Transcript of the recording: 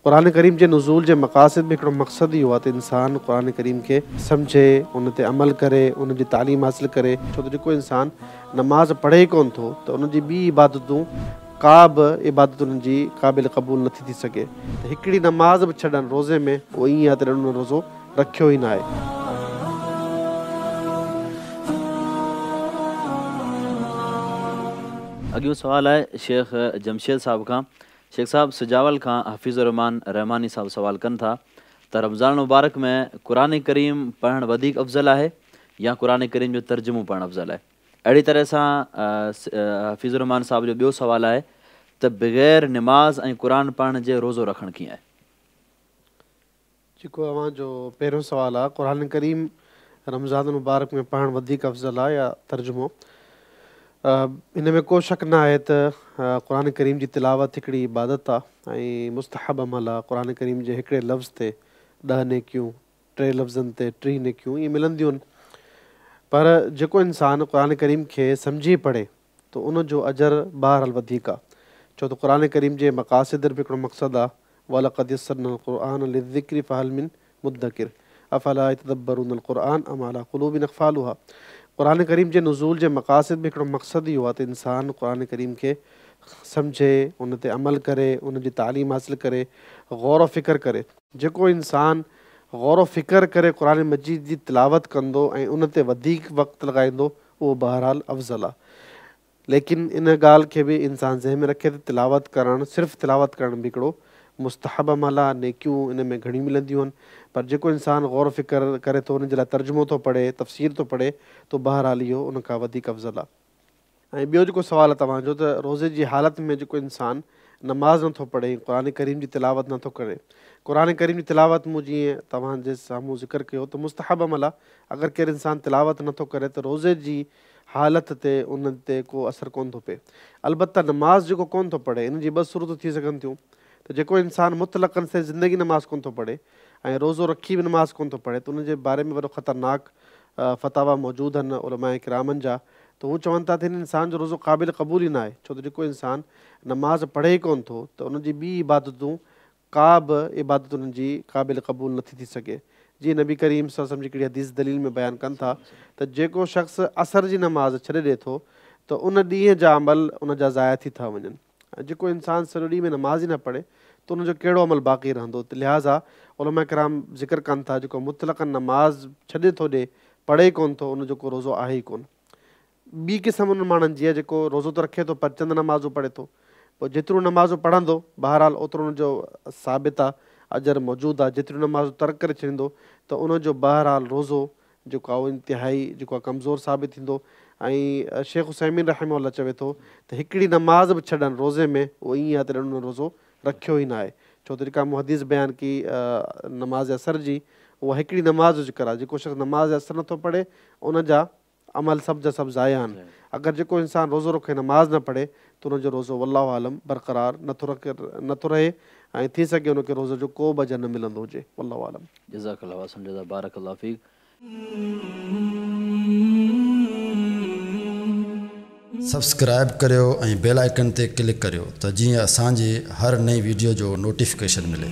قرآن ڪريم جي نزول جي مقاصد ۾ هڪڙو مقصد اهو آهي ته انسان قرآن ڪريم کي سمجهي، ان تي عمل ڪري، ان جي تعليم حاصل ڪري، ڇو ته جيڪو انسان نماز پڙهي ئي ڪونه ٿو ته ان جي ٻي عبادتون ڪا به عبادت ان جي قابل قبول نٿي ٿي سگهي ته هڪڙي نماز به ڇڏڻ روزي ۾ اهو ائين آهي ته ڄڻ ان روزو رکيو ئي ناهي. اڳيون سوال آهي شيخ جمشيد صاحب کان. شيخ صاحب سجاول کان حفيظ الرحمان رحماني صاحب سوال ڪن ٿا ته رمضان المبارڪ ۾ قرآن ڪريم پڙهڻ وڌيڪ افضل آهي يا قرآن ڪريم جو ترجمو پڙهڻ افضل آهي؟ اهڙي طرح سان حفيظ الرحمان صاحب جو ٻيو سوال آهي ته بغير نماز ۽ قرآن پڙهڻ جي روزو رکڻ ڪيئن آهي؟ جيڪو اوهان جو پهريون سوال آهي قرآن ڪريم رمضان المبارڪ ۾ پڙهڻ وڌيڪ افضل آهي يا ترجمو؟ ان ۾ ڪو شڪ نه آهي ته قرآن ڪريم جي تلاوت هڪڙي عبادت آهي ۽ مستحب عمل آهي قرآن ڪريم جي هڪڙي لفظ تي ڏهه نيڪيون ٽي لفظن تي 30 نيڪيون ائين ملنديون پر جيڪو انسان قرآن ڪريم کي سمجهي پڙهي ته ان جو اجر بهرحال وڌيڪ آ ڇو ته قرآن ڪريم جي مقاصد به هڪڙو مقصد آ ولقد يسرنا القرآن للذڪر فهل من مدڪر افلا يتدبرون القرآن ام علي قلوب اقفالها قرآن ڪريم جي نزول جي مقاصد به هڪڙو مقصد اهو آ ته انسان قرآن ڪريم کي سمجهي ان تي عمل ڪري ان جي تعليم حاصل ڪري غور و فڪر ڪري جيڪو انسان غور و فڪر ڪري قرآن مجيد جي تلاوت ڪندو ۽ ان تي وڌيڪ وقت لڳائيندو اهو بهرحال افضل آ. ليڪن ان ڳالهه کي به انسان ذهن ۾ رکي ته تلاوت ڪرڻ صرف تلاوت ڪرڻ به هڪڙو مستحب عمل آ، نيڪيون ان ۾ گهڻيون ملنديون آهن، پر جيڪو انسان غور و فڪر ڪري ٿو ان جي لاء ترجمو ٿو پڙهي، تفسير ٿو پڙهي ته بهرحال اهو ان کان وڌيڪ افضل آ. ۽ ٻيو جيڪو سوال آ توهان جو ته روزي جي حالت ۾ جيڪو انسان نماز نٿو پڙهي ۽ قرآن ڪريم جي تلاوت نٿو ڪري، قرآن ڪريم جي تلاوت مون جيئن توهان جي سامهون ذڪر ڪيو ته مستحب عمل آ، اگر ڪير انسان تلاوت نٿو ڪري ته روزي جي حالت تي ان تي ڪو اثر ڪونه ٿو پئي. البته نماز جيڪو ڪونه ٿو پڙهي ان جي ٻه صورتون ٿي سگهن ٿيون ته جيڪو انسان مطلقاً سڄي زندگي نماز ڪونه ٿو پڙهي ۽ روزو رکي به نماز ڪونه ٿو پڙهي ته ان جي باري ۾ وڏو خطرناڪ فتاويٰ موجود آهن علماء ڪرامن جا ته هو چون ٿا ته هن انسان جو روزو قابل قبول ئي ناهي ڇو ته جيڪو انسان نماز پڙهي ئي ڪونه ٿو ته ان جي ٻي عبادتون ڪا به عبادت انهن جي قابل قبول نٿي ٿي سگهي. جيئن نبي ڪريم صلي الله عليه وسلم جي هڪڙي حديث دليل ۾ بيان ڪن ٿا ته جيڪو شخص عصر جي نماز ڇڏي ڏئي ٿو ته ان ڏينهن جا عمل ان جا ضايع ٿي ٿا وڃن ۽ جيڪو انسان سڄو ڏينهن ۾ نماز ئي نه پڙهي ته ان جو ڪهڙو عمل باقي رهندو لهٰذا علماء ڪرام ذڪر ڪن ٿا جيڪو مطلقاً نماز ڇڏي ٿو ڏئي پڙهي ئي ڪونه ٿو ان جو ڪو روزو آهي ئي ڪونه. ٻي قسم انهن ماڻهن جي آهي جيڪو روزو ته رکي ٿو پر چند نمازون پڙهي ٿو پوء جيتريون نمازون پڙهندو بهرحال اوترو ان جو ثابت آهي اجر موجود آهي جيتريون نمازون ترڪ ڪري ڇڏيندو ته ان جو بهرحال روزو جيڪو آهي اهو انتهائي جيڪو آهي ڪمزور ثابت ٿيندو ۽ شيخ عثيمين رحمه الله چوي ٿو ته هڪڙي نماز به ڇڏڻ روزي ۾ اهو ائين آهي ته ڄڻ ان روزو رکيو ئي ناهي ڇو ته جيڪا مون حديث بيان ڪئي نماز عصر جي اها هڪڙي نماز جو ذڪر آهي جيڪو شخص نماز عصر نٿو پڙهي ان جا عمل سڀ جا سڀ ضايع آهن. اگر جيڪو انسان روزو رکي نماز نه پڙهي ته ان جو روزو والله اعلم برقرار نٿو رهي ۽ ٿي سگهي ان کي روزي جو ڪو به اجر نه ملندو هجي والله اعلم. جزاک الله واحسن الجزا بارڪ الله فيڪ. سبسڪرائيب ڪريو ۽ بيل آئيڪن تي ڪلڪ ڪريو ته جيئن اسان جي هر نئين ويڊيو جو نوٽيفڪيشن ملي.